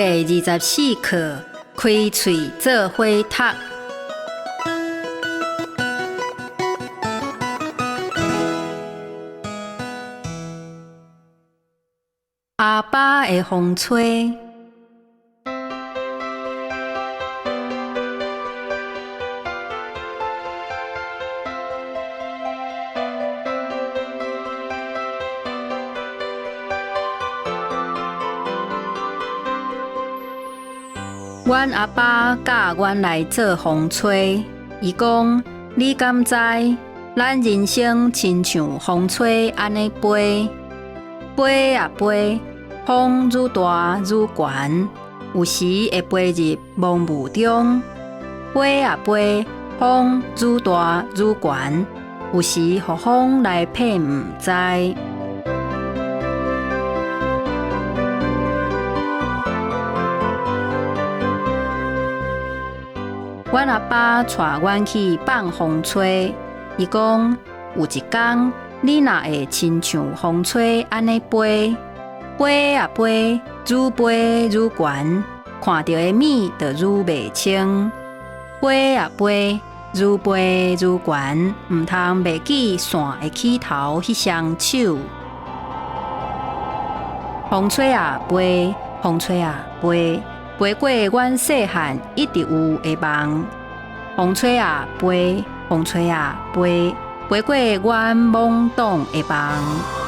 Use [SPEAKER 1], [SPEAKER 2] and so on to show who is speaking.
[SPEAKER 1] 第24課，開喙做伙讀。阿爸的風吹。阮阿爸教阮來做風吹，伊講：你敢知？咱人生親像風吹按呢飛，飛啊飛，風愈大愈懸，有時會飛入濃霧中；飛啊飛，風愈大愈懸，有時予風來騙毋知。阮阿爸帶阮去放風吹，伊講有一工，你若會親像風吹按呢飛，飛啊飛，愈飛愈懸，看著的物就愈袂清。飛啊飛，愈飛愈懸，毋通袂記線的起頭彼雙手。風吹啊飛，風吹啊飛。飛過阮細漢一直有的夢，風吹啊飛，風吹啊飛，飛過阮懵懂的夢。